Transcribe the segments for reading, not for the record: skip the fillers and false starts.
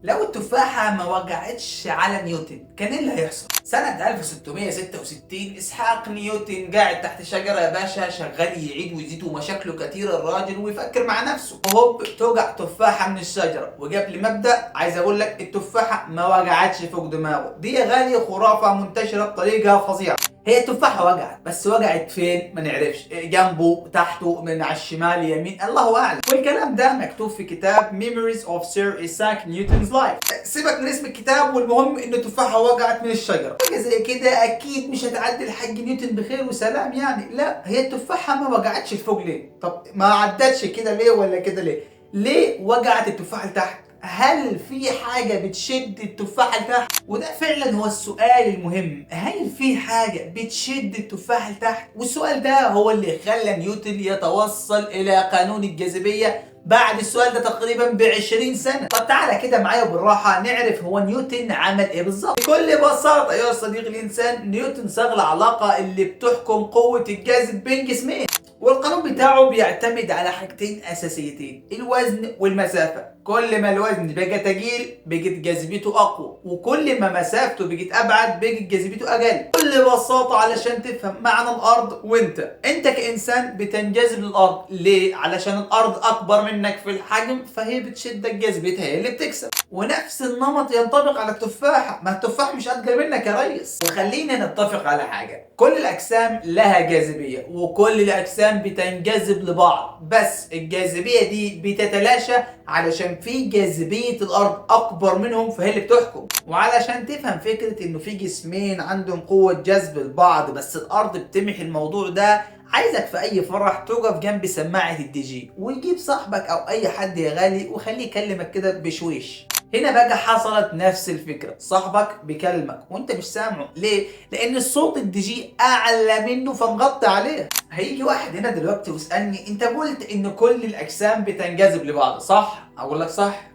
لو التفاحة ما وقعتش على نيوتن كان ايه اللي هيحصل؟ سنة 1666 اسحاق نيوتن قاعد تحت شجرة يا باشا، شغال يعيد ويزيد ومشاكله كتير الراجل، ويفكر مع نفسه، وهوب توقع تفاحة من الشجرة. وقبل ما ابدا عايز اقول لك التفاحة ما وقعتش فوق دماغه، دي يا غالي خرافة منتشرة بطريقة فظيعة. هي التفاحة وقعت، بس وقعت فين ما نعرفش، جنبه، تحته، من على الشمال، يمين، الله اعلم. والكلام ده مكتوب في كتاب Memories of Sir Isaac Newton's Life. سيبك من اسم الكتاب، والمهم ان التفاحة وقعت من الشجرة. حاجة زي كده اكيد مش هتعدي الحاج نيوتن بخير وسلام يعني. لا، هي التفاحة ما وقعتش لفوق ليه؟ طب ما عدتش كده ليه ولا كده ليه؟ ليه وقعت التفاحة لتحت؟ هل في حاجة بتشد التفاحة لتحت؟ وده فعلا هو السؤال المهم، هل في حاجة بتشد التفاحة لتحت؟ والسؤال ده هو اللي خلى نيوتن يتوصل إلى قانون الجاذبية بعد السؤال ده تقريبا ب20 سنة. طب تعالى كده معايا بالراحة نعرف هو نيوتن عمل ايه بالظبط. بكل بساطة يا صديقي الإنسان، نيوتن صاغ العلاقة اللي بتحكم قوة الجاذب بين جسمين، والقانون بتاعه بيعتمد على حاجتين أساسيتين، الوزن والمسافة. كل ما الوزن بقى تقيل بقت جاذبيته أقوى، وكل ما مسافته بقت أبعد بقت جاذبيته أقل. بكل بساطة علشان تفهم معنى الأرض، وأنت كإنسان بتنجذب للأرض ليه؟ علشان الأرض أكبر منك في الحجم، فهي بتشدك، جاذبيتها هي اللي بتكسب. ونفس النمط ينطبق على التفاحة، ما التفاح مش أتقل منك يا ريس. وخلينا نتفق على حاجة، كل الأجسام لها جاذبية وكل الأجسام بتنجذب لبعض، بس الجاذبية دي بتتلاشى علشان في جاذبية الأرض أكبر منهم فهي اللي بتحكم. وعلشان تفهم فكرة إنه في جسمين عندهم قوة جذب لبعض بس الأرض بتمحي الموضوع ده، عايزك في أي فرح تقف جنب سماعة الدي جي ويجيب صاحبك أو أي حد يا غالي وخليه يكلمك كده بشويش. هنا بقى حصلت نفس الفكرة، صاحبك بيكلمك وانت مش سامعه، ليه؟ لأن الصوت الدي جي أعلى منه فمغطي عليه. هيجي واحد هنا دلوقتي ويسألني انت قلت ان كل الأجسام بتنجذب لبعض صح؟ أقول لك صح.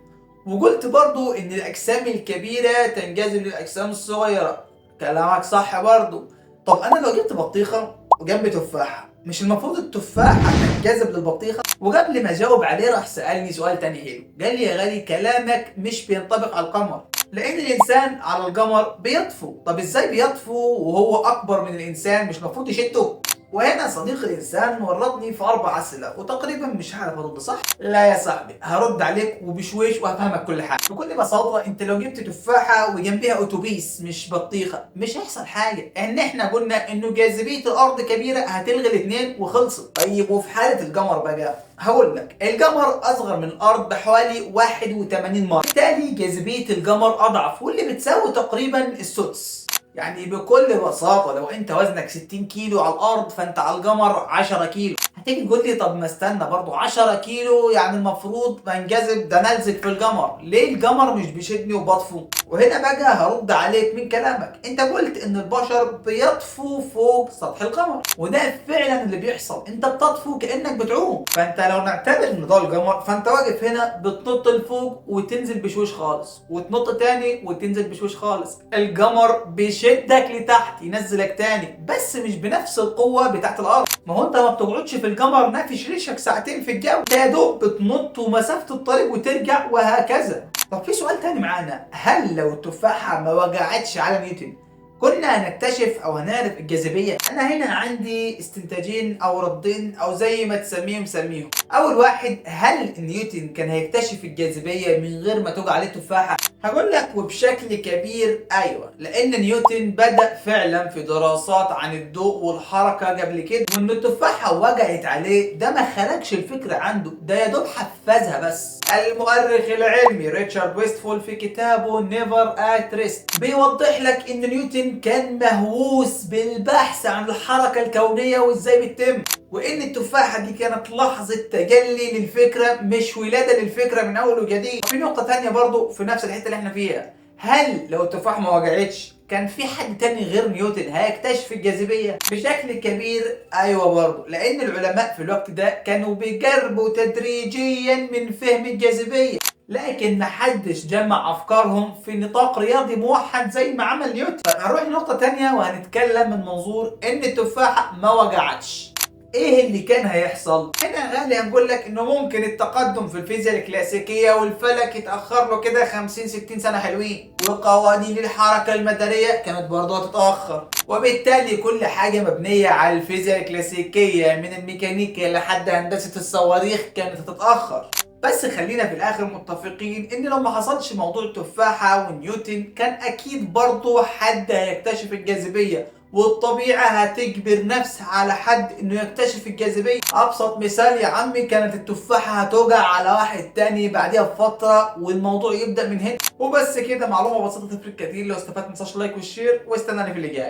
وقلت برضو ان الأجسام الكبيرة تنجذب للأجسام الصغيرة، كلامك صح برضو. طب أنا لو جبت بطيخة وجنب تفاحة، مش المفروض التفاحة تنجذب للبطيخة؟ وقبل ما اجاوب عليه راح سألني سؤال تاني حلو، قال لي يا غالي كلامك مش بينطبق على القمر، لأن الإنسان على القمر بيطفو. طب إزاي بيطفو وهو أكبر من الإنسان؟ مش المفروض يشده؟ وهنا صديق الإنسان ورطني في 4 أسئلة وتقريبا مش هعرف أرد صح. لا يا صاحبي، هرد عليك وبشويش وهفهمك كل حاجة. بكل بساطة أنت لو جبت تفاحة وجنبها أتوبيس مش بطيخة مش هيحصل حاجة، إن إحنا قلنا إنه جاذبية الأرض كبيرة هتلغي الاثنين وخلصت. طيب وفي حالة القمر بقى، هقول لك القمر أصغر من الأرض بحوالي 81 مرة، بالتالي جاذبية القمر أضعف واللي بتساوي تقريبا السدس. يعني بكل بساطة لو انت وزنك 60 كيلو على الارض فانت على القمر 10 كيلو. هتيجي تقول لي طب ما استنى برضو 10 كيلو يعني المفروض بنجذب ده نلزق في القمر، ليه القمر مش بيشدني وبطفو؟ وهنا بقى هرد عليك من كلامك، انت قلت ان البشر بيطفو فوق سطح القمر، وده فعلا اللي بيحصل، انت بتطفو كأنك بتعوم. فانت لو نعتبر ان ده القمر فانت واقف هنا بتنط لفوق وتنزل بشويش خالص، وتنط تاني وتنزل بشويش خالص، القمر بيشدك لتحت ينزلك تاني، بس مش بنفس القوة بتاعت الارض. ما هو انت ما بتقعدش في القمر نافش ريشك ساعتين في الجو، انت يا دوب بتنط ومسافة الطريق وترجع وهكذا. طب في سؤال تاني معانا، هل لو التفاحة ما وقعتش على نيوتن كنا هنكتشف او هنعرف الجاذبية؟ انا هنا عندي استنتاجين او ردين او زي ما تسميهم سميهم. اول واحد، هل نيوتن كان هيكتشف الجاذبية من غير ما توقع عليه تفاحة؟ هقول لك وبشكل كبير ايوه، لان نيوتن بدأ فعلا في دراسات عن الضوء والحركة قبل كده، وان التفاحة وقعت عليه ده ما خرجش الفكرة عنده، ده يا دوب حفزها بس. المؤرخ العلمي ريتشارد ويستفول في كتابه Never at Rest بيوضح لك ان نيوتن كان مهووس بالبحث عن الحركة الكونية وازاي بتتم، وان التفاحة دي كانت لحظة تجلي للفكرة مش ولادة للفكرة من اول وجديد. في نقطة تانية برضو في نفس الحتة اللي احنا فيها، هل لو التفاحة ما وجعتش كان في حد تاني غير نيوتن هيكتشف الجاذبية؟ بشكل كبير ايوه برضو، لان العلماء في الوقت ده كانوا بيجربوا تدريجيا من فهم الجاذبية، لكن محدش جمع افكارهم في نطاق رياضي موحد زي ما عمل نيوتن. طيب هنروح لنقطة تانية وهنتكلم من منظور ان التفاحة ما وجعتش. ايه اللي كان هيحصل؟ هنا يا غالي هنقول لك انه ممكن التقدم في الفيزياء الكلاسيكية والفلك يتأخر له كده 50 60 سنة حلوين، وقوانين الحركة المدارية كانت برضه هتتأخر، وبالتالي كل حاجة مبنية على الفيزياء الكلاسيكية من الميكانيكا لحد هندسة الصواريخ كانت هتتأخر. بس خلينا في الاخر متفقين ان لو ما حصلش موضوع التفاحة ونيوتن كان اكيد برضه حد هيكتشف الجاذبية، والطبيعة هتجبر نفسها على حد انه يكتشف الجاذبية. ابسط مثال يا عمي، كانت التفاحة هتوجع على واحد تاني بعديها بفترة، والموضوع يبدأ من هنا. وبس كده، معلومة بسيطة تفرق كتير. لو استفدت ما تنساش like وال share، واستناني في اللي جاي.